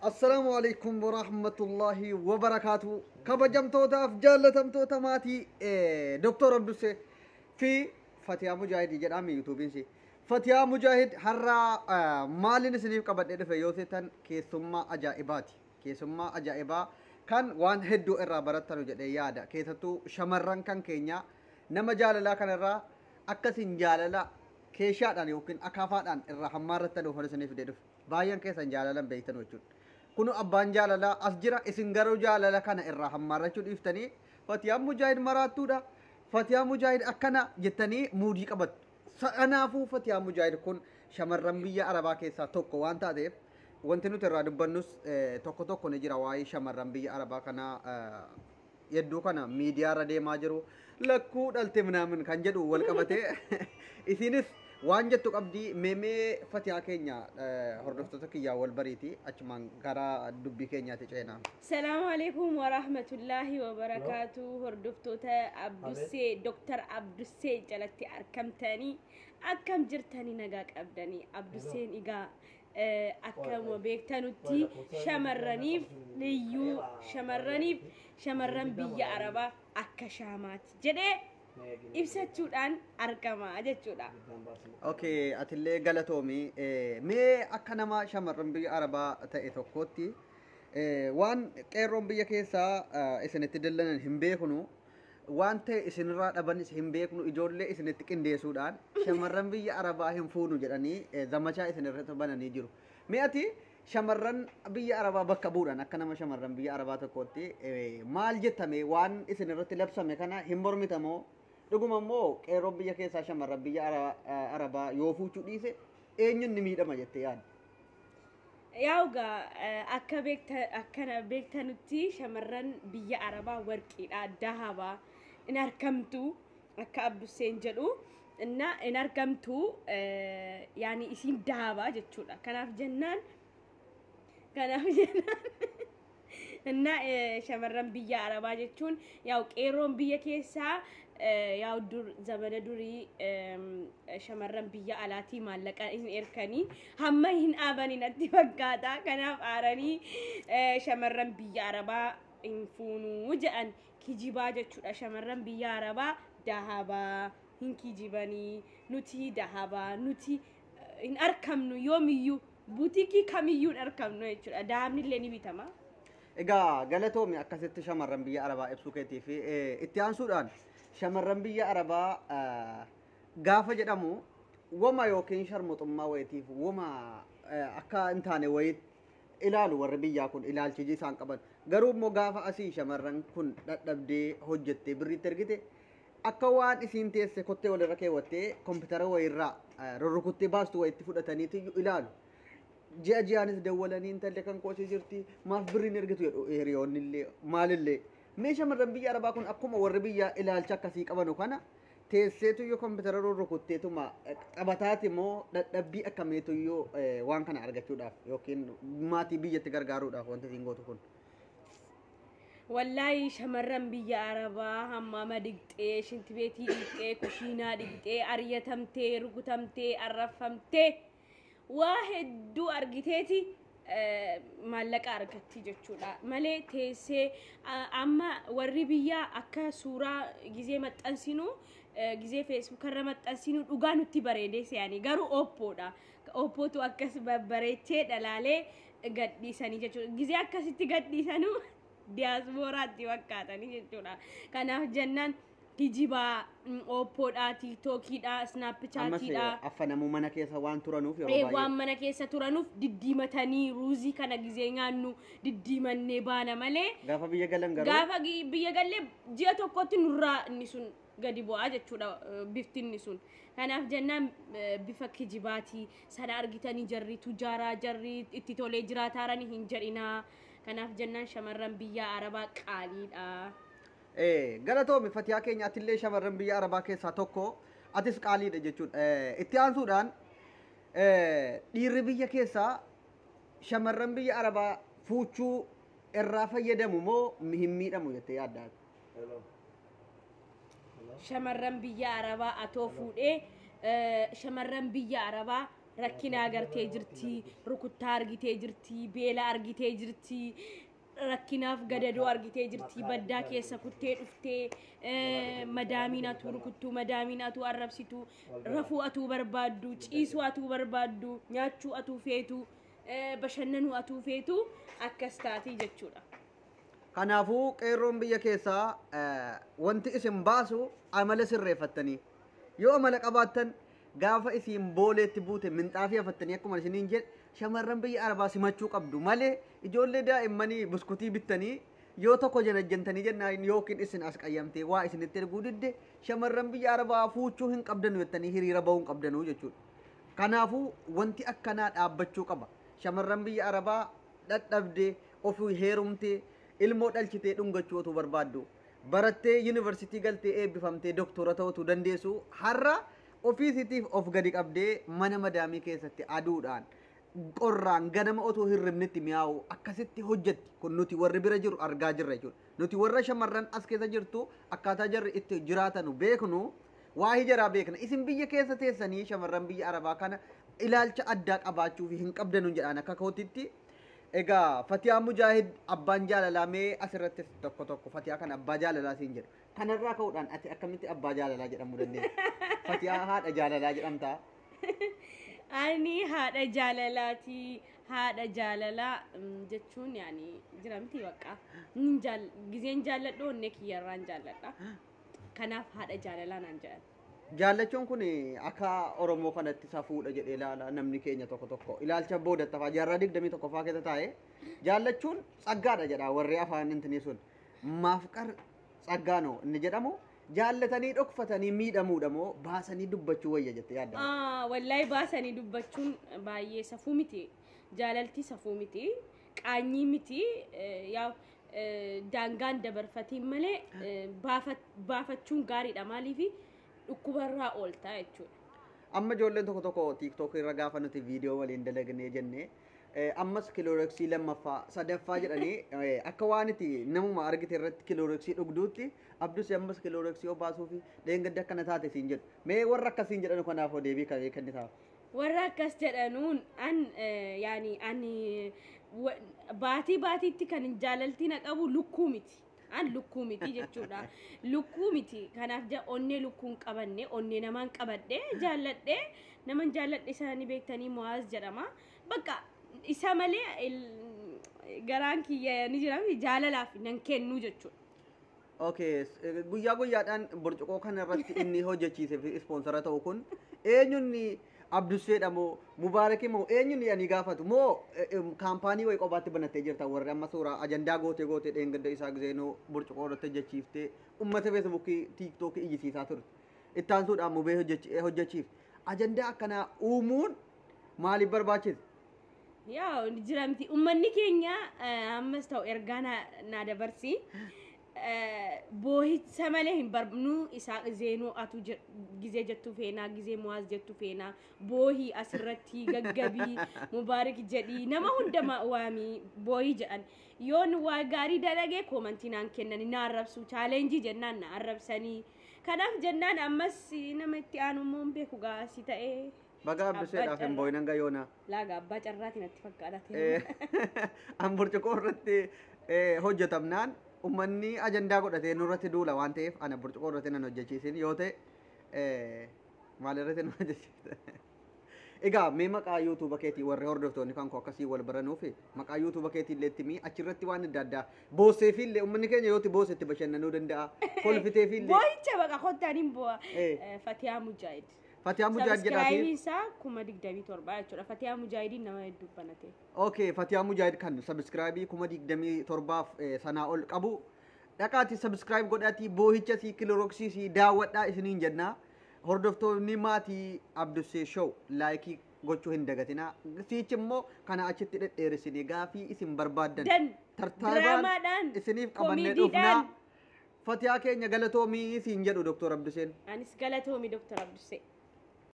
Assalaamu alaikum warahmatullahi wabarakaatu. Kabajamtootaaf jaallatamtoota maatii Dr. Abdussee fi Fatiyaa Mujaahid jedhama yuutuubiin. Fatiyaa Mujaahid har'a maaliin isiniif qabadhee dhufe yoo seetan, keessummaa ajaa'ibaati. Keessummaa ajaa'ibaa kan waan hedduu irraa barattanu jedhee yaada. Keessattuu shamarran kan keenya nama jaalalaa kanarraa akkasin jaalala keeshaadhaan yookiin akaafaadhaan irraa hammaarrattan dhufan isiniif fidee dhufe. Baay'een keessan jaalalan beektan jechuudha. Kun abbaan jaalalaa as jira, isin garuu jaalala kana irraa hammaarrachuu dhiiftanii Fatiyaan Mujaahid maraattuudha. Fatiyaa Mujaahid akkana jettanii muudii qabattu. Kanaafuu Fatiyaa Mujaahid kun shamarran biyya Arabaa keessaa tokko waan taateef, wanti nuti irraa dubbannus tokko tokko ni jira. Waa'ee shamarran biyya Arabaa kana hedduu kana miidiyaa irra deemaa jiru. Lakkuu dhalte minaamin kan jedhu wal qabatee isinis waan jettu qabdii. Meemee Fatiyaa keenya, hordoftoota kiyyaa wal bariiti, achumaan gara dubbii keenyaatti ceenaa. Salaamu alaikum warahmatullahi wabarakaatu. Hordoftoota Abdussee, Dr. Abdussee jalatti argamtanii, akkam jirtanii? Nagaa qabdanii? Abdusseen egaa akkuma beektanutti shamarraniif liyyuu, shamarraniif shamarran biyya Arabaa akka shaamaati jedhee ibsachuudhaan argama jechuudha. Okay, atillee galatoomi. Mee akka nama shamarran biyya Arabaa ta'e tokkotti, waan qeerroon biyya keessaa isinitti dallanan hin beeknu, waan ta'e isinirraa dhabanis hin beeknu, ijoollee isinitti qindeessuudhaan shamarran biyya Arabaa hin fuunu jedhanii zamachaa isinirratti bananii jiru. Mee ati shamarran biyya Arabaa bakka bu'uudhaan akka nama shamarran biyya Arabaa tokkotti maal jettame? Waan isinirratti labsame kana hin mormitamoo? Dhuguma immoo qeerroon biyya keessaa shamarran biyya Arabaa yoo fuuchuu dhiise eenyuun ni miidhama jettee yaadda? Yaa'ugaa, akka beekta akkana beektanutti shamarran biyya Arabaa warqiidha, dahabaa in argamtu akka Abdusseen jedhu inna in argamtu, yaani isiin dahabaa jechuudha. Kanaaf jennaan inna shamarran biyya Arabaa jechuun, yaa'u qeerroon biyya keessaa yaa'u dur zamana durii shamarran biyya alaatii maallaqa hin erkanii hamma hin dhaabanii natti fakkaata. Kanaaf aaranii shamarran biyya Arabaa hin fuunuu jedhan, kijibaa jechuudha. Shamarran biyya Arabaa dahabaa, hin kijibanii. Nuti dahabaa, nuti hin arkamnu, yoomiyyuu butikii kamiyyuu hin arkamnu jechuudha. Dahabni illee ni bitama. Egaa galatoomi akkasitti shamarran biyya Arabaa ibsuu keetii fi itti aansuudhaan shamarran biyya Arabaa gaafa jedhamu wama yookiin sharmuxummaa wayitiif wama akka hin taane wayitti ilaalu warri biyyaa kun, ilaalchi isaan qaban. Garuu immoo gaafa asii shamarran kun dadhabdee hojjettee birriitti ergite, akka waan isiin teesse kottee walirra keewwattee kompiitara wayirraa rurrukuttee baastu wayitti fudhataniitu ilaalu. Ji'a ji'aanis dawwalanii, intalli kan koosii jirti, maaf birriin ergitu jedhu hiriyoonni illee maalillee. Mee shamarran biyya Arabaa kun akkuma warri biyya ilaalcha akkasii qabanu kana teesseetu yoo kompiitara rurrukutteetuma taphataati moo dadhabbii akkamiitu yoo waan kana argachuudhaaf yookiin maatii biyyatti gargaaruudhaaf wanti isiin gootu kun? Wallaahi shamarran biyya Arabaa hammaama dhiqxee, shintibeetii dhiqxee, kushiinaa dhiqxee, ariyatamtee, rukutamtee, arrafamtee, waa hedduu argiteeti maallaqa argatti jechuudha. Malee teessee amma warri biyyaa akka suuraa gizee maxxansinu, gizee feesbuukarra maxxansinu dhugaa nutti bareedee se'anii, garuu oppoodha. Oppootu akkas babbareechee dhalaalee gadhiisanii jechuudha. Gizee akkasitti gadhiisanuu diyaaspooraatti fakkaatanii jechuudha. Kanaaf jennaan kijibaa, oppoodha, tiiktookiidha, Ammas snaapchaatiidha. Affanamuu mana keessa waan turanuuf yeroo Waan baay'ee. mana keessa turanuuf diddiimatanii, ruuzii kana gizee nyaannu diddiimannee baana malee Gaafa biyya galan garuu gaafa biyya gallee ji'a tokkotti nurraa inni sun gadi bu'aa jechuudha, bifti inni sun. Kanaaf jennaan bifa kijibaatii sana argitanii jarri tujaaraa, jarri itti tolee jiraataaranii hin jedhinaa. Kanaaf jennaan shamarran biyya Arabaa qaaliidha. Galatoomi Fatiyaa keenya, atillee shamarran biyya Arabaa keessaa tokko, atis qaaliidha jechuudha. Itti aansuudhaan dhiirri biyya keessaa shamarran biyya Arabaa fuuchuu irraa fayyadamu moo hin miidhamu jettee yaaddaa? Shamarran biyya Arabaa atoo fuudhee shamarran biyya Arabaa Rakkina agartee jirti, rukuttaa argitee jirti, beela argitee jirti, rakkinaaf gadadoo argitee jirti, baddaa keessa kuttee dhuftee, madaamiin atuu rukuttuu, madaamiin atuu arrabsitu, rafuu atuu barbaaddu, ciisuu atuu barbaaddu, nyaachuu atuu feetu, bashannanuu atuu feetu akkas taatii jechuudha. Kanaafuu qeerroon biyya keessaa wanti isin baasu amala sirreeffattanii yoo amala qabaattan gaafa isin booleetti buute minxaafii hafattanii akkuma isiniin jedhe shamarran biyya arabaa simachuu qabdu malee ijoollee daa'immanii buskutii bittanii yoo tokko janajjantanii jennaan yookiin isin as qayyamtee waa isinitti erguu didde shamarran biyya arabaa fuuchuu hin qabdanu jettanii hiriira bahuu hin qabdanuu jechuudha. Kanaafuu wanti akkanaa dhaabbachuu qaba. Shamarran biyya arabaa dhadhabdee ofii heerumtee ilmoo dhalchitee dhungachuu otoo barbaaddu barattee yuunivarsiitii galtee eebbifamtee doktora ta'utu dandeessu har'a ofiisitiif of gadi qabdee mana madaamii keessatti aduudhaan qorraan ganama otoo hirribnitti mi'aawu akkasitti hojjetti kun nuti warri bira jiru argaa jirra jechuudha. Nuti warra shamarran as keessa jirtu akkaataa jarri itti jiraatanu beeknu waa hijaraa beekna. Isin biyya keessa teessanii shamarran biyya arabaa kana ilaalcha addaa qabaachuu fi hin qabdanu jedhaan akka kootitti. Egaa Fatiyaa Mujaahid abbaan jaalalaa mee asirratti tokko tokko Fatiyaa kana abbaa jaalalaa siin jedhu. Kanarraa ka'uudhaan ati akkamitti abbaa jaalalaa jedhamuu dandeessa? Fatiyaa haadha jaalalaa jedhamtaa? Ani haadha jaalalaati. Haadha jaalalaa jechuun yaani jira miti bakka. Gizeen jaalladhu onnee kiyyarraan jaalladha. Kanaaf haadha jaalalaa naan jedhan. Jaallachuun kun akka Oromoo kanatti safuudha jedhee ilaala namni keenya tokko tokko. Ilaalcha boodattafaa jaarraa 21ffaa keessa taa'ee jaallachuun tsaggaadha jedha warri afaan intinii sun. Maafqar tsaggaa noo inni jedhamu jaallatanii dhokfatanii miidhamuudha moo baasanii dubbachuu wayya jettee yaadda? Wallaahi baasanii dubbachuun baay'ee safuu miti. Jaalalti safuu miti. Qaanyii miti. Yaa daangaan dabarfatiin malee baafachuun gaariidha. Maaliif dhukkubarraa oolta jechuudha. Amma ijoolleen tokko tokko TikTok irra gaafa nuti viidiyoo waliin dalagnee jennee ammas kilooroksii lammaffaa sadaffaa jedhanii akka waan itti namuma argite irratti kilooroksii dhugduutti abdus ammas kilooroksii obaasuu fi dheengadda akkana taate siin jedhu. Mee warra akkasiin jedhanu kanaaf deebii kennitaaf? Warra akkas jedhanuun an yaani ani baatii baatiitti kan jaalaltii na qabu lukkuu miti. An lukkuu miti jechuudha. Lukkuu miti. Kanaaf onnee lukkuu hin qabanne onnee namaan qabadhe jaalladhe naman jaalladhe sana beektanii Mo'aaz jedhama. Bakka isa malee garaan kiyya ni jira jaalalaaf nan kennu jechuudha. Okay, guyyaa guyyaadhaan burcuqoo kana irratti inni hojjechiise fi ispoonsara ta'u kun eenyuun Abdusseedha moo Mubaarakii moo eenyuun ani gaafatu moo kaampaanii wayii qofaatti banattee jirta warri amma suuraa ajandaa gootee gootee dheengadda isaa Gizeenoo burcuqoo irratti hojjechiiftee uummata feesbuukii tiiktookii iyyisiisaa turte. Ittaansuudhaan mubee hojjechiif. Ajandaa akkanaa uumuun maaliif barbaachise? Yaa jira miti uummanni keenya ammas ta'u ergaa naa dabarsi. Boohicha malee hin barbnu isaa Zeenoo atu gizee jettu feenaa gizee Mo'aaz jettu feenaa boohii asirratti gaggabii Mubaarik jedhii nama hunda waamii boohii jedhan yoon waa gaarii dalagee koomantii naan kennanii na arrabsu chaalenjii jennaan na arrabsanii kanaaf jennaan ammas nama itti aanu immoo hin beeku gaasii ta'ee. Baga Abdusseedhaaf hin boohin hanga yoonaa. Laaga abbaa carraatiin natti fakkaata. An burcuqoo irratti hojjetamnaan uummanni ajandaa godhatee nurratti duula waan ta'eef ana burcuqoo irratti nan hojjechiisin yoo ta'e maal irratti nan hojjechiisa. Egaa mee maqaa yuutuuba keetii warri hordoftoonni kan koo akkasii wal baranuuf maqaa yuutuuba keetii illee itti achirratti waan adda addaa boossee fi illee uummanni keenya yoo itti boosse bashannanuu danda'a kolfitee fi illee. Boohicha baqa kottaan hin bu'a. Fatiyaa Mujaahid. Fatiyaa Mujaahid jedhaati. Sabskiraayibiin isaa 27,000 jechuudha. Fatiyaa Mujaahidiin nama hedduu banate. Okay, Fatiyaa Mujaahid kan sabskraayibii 27,000 sanaa ol qabu. Dhaqaati subscribe godhaatii boohicha sii kilorooksii sii daawwadhaa isiniin jennaa. Hordoftoonni maatii Abdussee Show laayikii gochuu hin dagatinaa. Siichi immoo kana achitti dhedheeressinee gaafii isin barbaaddan. Dan Tartaabaan isiniif qabannee dhufnaa. Fatiyaa keenya galatoomii siin jedhu Dr. Abduseen. Anis galatoomii Dr. Abdusee.